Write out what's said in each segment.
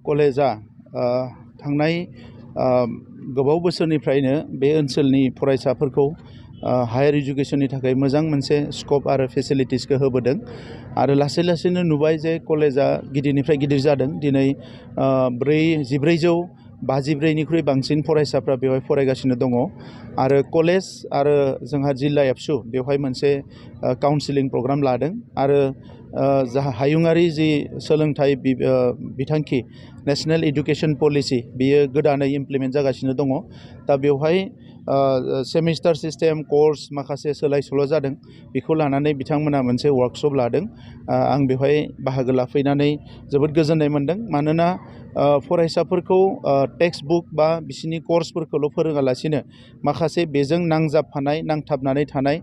कलेजा थांनाय गोबाव बोसोरनिफ्रायनो बे ओनसोलनि फरायसाफोरखौ हायर एजुकेशननि थाखाय मोजां मोनसे स्कोप आरो फेसिलिटिसखौ होबोदों आरो लासै लासैनो नुबाय जे कलेजा गिदिरनिफ्राय गिदिर जादों। दिनै 454निख्रुइ बांसिन फरायसाफ्रा बेवहाय फरायगासिनो दङ आरो कलेज आरो जोंहा जिल्ला एबसु बेवहाय मोनसे काउन्सिलिं प्रग्राम लादों आरो हायुङारि जि सोलोंथाइ बिथांखि नेशनेल एडुकेशन पलिसि बेयो गोदानै इमप्लिमेन्ट जागासिनो दङ। दा बेवहाय सेमिस्टार सिस्टेम कर्स माखासे सोलाय सोल' जादों। बेखौ लानानै बिथांमोना मोनसे वर्कशप लादों। आं बेवहाय बाहागो लाफैनानै जोबोद गोजोननाय मोनदों। मानोना फरायसाफोरखौ टेक्स्ट बुक बा बिसिनि कर्सफोरखौल' फोरोङालासिनो माखासे बेजों नांथाबनानै थानाय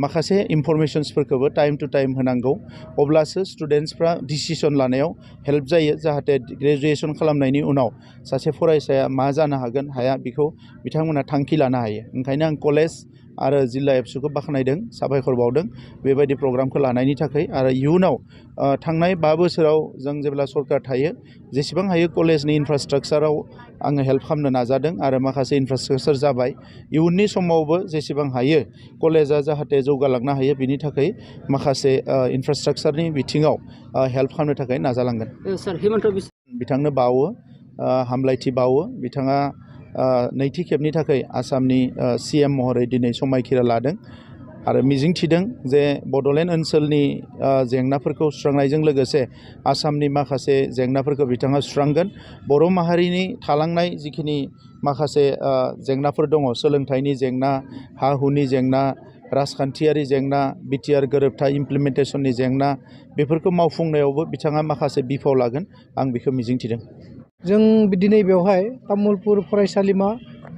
माखासे इनफरमेशन्सफोरखौबो टाइम टु टाइम होनांगौ। अब्लासो स्टुडेन्टसफ्रा डिसिसन लानायाव हेल्प जायो, जाहाथे ग्रेजुएसन खालामनायनि उनाव सासे फरायसाया मा जानो हागोन हाया बेखौ बिथांमोना थांखि लानो हायो। ओंखायनो आं कलेज आरो जिल्ला एबसुखौ बाख्नायदों, साबायखर बावदों बेबायदि प्रग्रामखौ लानायनि थाखाय। आरो इयुनाव थांनाय 5 बोसोराव जों जेब्ला सरकार थायो जेसेबां हायो कलेजनि इनफ्रास्ट्राक्चाराव आङो हेल्प खालामनो नाजादों आरो माखासे इनफ्रास्ट्राक्चार जाबाय। इयुननि समावबो जेसेबां हायो कलेजा जाहाथे जौगालांनो हायो बिनि थाखाय माखासे इनफ्रास्ट्राक्चारनि बिथिङाव हेल्प खालामनो थाखाय नाजालांगोन। सार हिमन्त बिथांनो बावो, हामलायथि बावो। बिथाङा नैथि खेबनि थाखाय आसामनि CM महरै दिनै समायखिरा लादों आरो मिजिंथिदों जे बड'लेण्ड ओनसोलनि जेंनाफोरखौ सुस्रांनायजों लोगोसे आसामनि माखासे जेंनाफोरखौ बिथाङा सुस्रांगोन। बर' माहारिनि थालांनाय जिखिनि माखासे जेंनाफोर दङ, सोलोंथाइनि जेंना, हा हुनि जेंना, राजखान्थियारि जेंना, बिटिआर गोरोबथा इमप्लिमेन्टेसननि जेंना, बेफोरखौ मावफुंनायावबो बिथाङा माखासे बिफाव लागोन, आं बेखौ मिजिंथिदों। जों दिनै बेवहाय तामुलपुर फरायसालिमा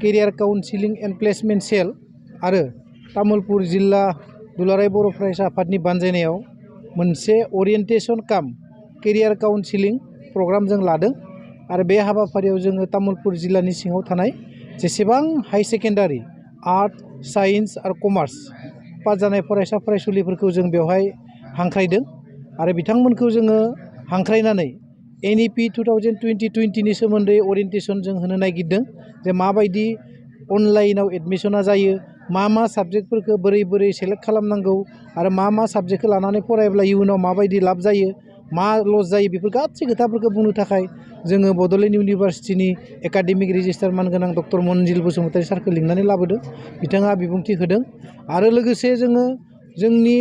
केरियार काउन्सिलिं एन्ड प्लेसमेन्ट सेल आरो तामुलपुर जिल्ला दुलाराय बर' फरायसा आफादनि बानजायनायाव मोनसे अरियेन्टेसन काम केरियार काउन्सिलिं प्रग्राम जों लादों आरो बे हाबाफारियाव जोङो तामुलपुर जिल्लानि सिङाव थानाय जेसेबां हाई सेकेन्डारि आर्ट, साइन्स आरो कमार्स पास जानाय फरायसा फरायसुलिफोरखौ जों बेवहाय हांख्रायदों आरो बिथांमोनखौ जोङो हांख्रायनानै NEP 2020-20 सोमोन्दै अरियेन्टेसन जों होनो नागिरदों जे माबायदि अनलाइनाव एडमिसना जायो, मा साबजेक्टफोरखौ बोरै सेलेक्ट खालामनांगौ आरो मा साबजेक्टखौ लानानै फरायब्ला इयुनाव माबायदि लाब जायो, मा लस जायो, बेफोर गासै खोथाफोरखौ बुंनो थाखाय जोङो बड'लेण्ड इउनिभार्सिटिनि एकाडेमिक रेजिस्टार मानगोनां डक्टर मनजिल बसुमतारी सारखौ लिंनानै लाबोदों। बिथाङा बिबुंथि होदों आरो लोगोसे जोङो जोंनि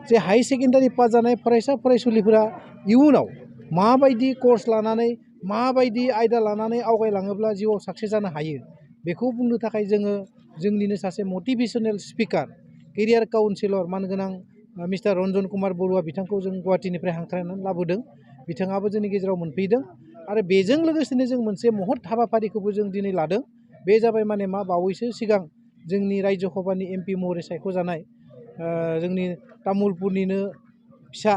जे हाई सेकेन्डारि पास जानाय फरायसा फरायसुलिफोरा इयुनाव माबायदि कर्स लानानै माबायदि आयदा लानानै आवगायलाङोब्ला जिउआव साक्सेस जानो हायो बेखौ बुंनो थाखाय जोङो जोंनिनो सासे मटिभेशनेल स्पिकार केरियार काउन्सिलर मानगोनां मिस्टार रन्जन कुमार बरुवा बिथांखौ जों गुवाहाटीनिफ्राय हांख्रायनानै लाबोदों। बिथाङाबो जोंनि गेजेराव मोनफैदों आरो बेजों लोगोसेनो जों मोनसे महत हाबाफारिखौबो जों दिनै लादों। बे जाबाय माने बावैसो सिगां जोंनि रायजो सभानि MP महरै सायख'जानाय जोंनि तामुलपुरनिनो फिसा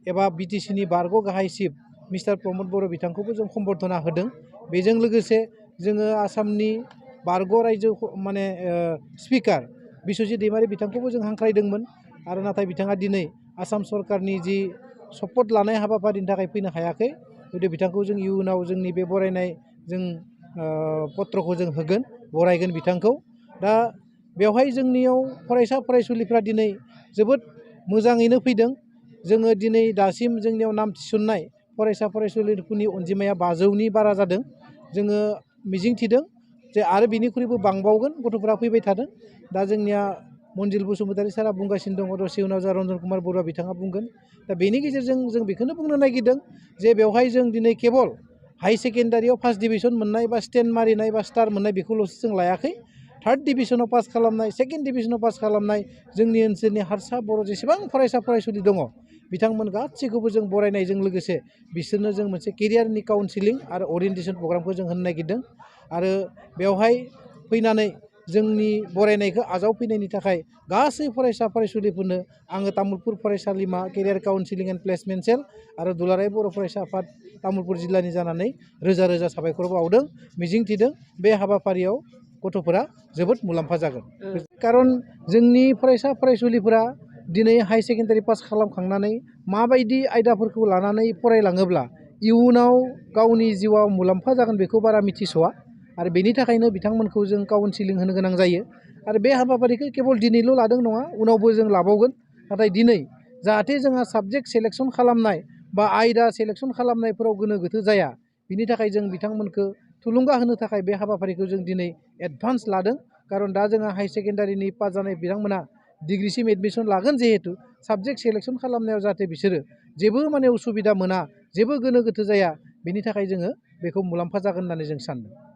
एबा BTCनि बारग' गाहाय चिफ मिस्टार प्रमद बर' बिथांखौबो जों सम्बर्धना होदों। बेजों लोगोसे जोङो आसामनि बारग' रायजो स्पिकार बिस्वजित दैमारी बिथांखौबो जों हांख्रायदोंमोन आरो नाथाय बिथाङा दिनै आसाम सरकारनि जि सपद लानाय हाबाफारिनि थाखाय फैनो हायाखै। हयथ' बिथांखौ जों इयुनाव जोंनि बे बरायनाय जों पत्रखौ जों होगोन, बरायगोन बिथांखौ। दा बेवहाय जोंनियाव फरायसा फरायसुलिफ्रा दिनै जोबोद मोजाङैनो फैदों। जोङो दिनै दासिम जोंनियाव नाम थिसननाय फरायसा फरायसुलिफोरनि अनजिमाया 500नि बारा जादों। जोङो मिजिंथिदों जे आरो बिनिख्रुइबो बांबावगोन, गथ'फोरा फैबाय थादों। दा जोंनिया मनजिल बसुमतारी सारा बुंगासिनो दङ, दसे उनाव जा रन्जन कुमार बरुवा बिथाङा बुंगोन। दा बेनि गेजेरजों जों बेखौनो बुंनो नागिरदों जे बेवहाय जों दिनै केबल हाई सेकेन्डारियाव फार्स्ट डिभिजन मोननाय बा स्टेन्ड मारिनाय बा स्टार मोननाय बेखौल'सो जों लायाखै। थार्ड डिभिजनाव पास खालामनाय, सेकेन्ड डिभिजनाव पास खालामनाय जोंनि ओनसोलनि हारसा बर' जेसेबां फरायसा फरायसुलि दङ बिथांमोन गासैखौबो जों बरायनायजों लोगोसे बिसोरनो जों मोनसे केरियारनि काउन्सिलिं आरो अरियेन्टेसन प्रग्रामखौ जों होनो नागिरदों आरो बेवहाय फैनानै जोंनि बरायनायखौ आजावफैनायनि थाखाय गासै फरायसा फरायसुलिफोरनो आङो तामुलपुर फरायसालिमा केरियार काउन्सिलिं एन्ड प्लेसमेन्ट सेल आरो दुलाराय बर' फरायसा आफाद तामुलपुर जिल्लानि जानानै रोजा रोजा साबायखर बावदों। मिजिंथिदों बे हाबाफारियाव गथ'फोरा जोबोद मुलाम्फा जागोन। खारन जोंनि फरायसा फरायसुलिफोरा दिनै हाई सेकेन्डारि पास खालामखांनानै माबायदि आयदाफोरखौ लानानै फरायलाङोब्ला इयुनाव गावनि जिउआव मुलाम्फा जागोन बेखौ बारा मिथिस'वा आरो बेनि थाखायनो बिथांमोनखौ जों काउन्सिलिं होनो गोनां जायो आरो बे हाबाफारिखौ केबल दिनैल' लादों नङा उनावबो जों लाबावगोन नाथाय दिनै जाहाथे जोंहा साबजेक्ट सेलेकसन खालामनाय बा आयदा सेलेकसन खालामनायफोराव गोनो गोथो जाया बिनि थाखाय जों बिथांमोनखौ थुलुंगा होनो थाखाय बे हाबाफारिखौ जों दिनै एडभान्स लादों खारन दा जोंहा हाई सेकेन्डारिनि पास जानाय बिथांमोना डिग्रिसिम एडमिसन लागोन जिहेतु साबजेक्ट सेलेकसन खालामनायाव जाहाथे बिसोरो जेबो माने उसुबिदा मोना जेबो गोनो गोथो जाया बेनि थाखाय जोङो बेखौ मुलाम्फा जागोन होननानै जों सानदों।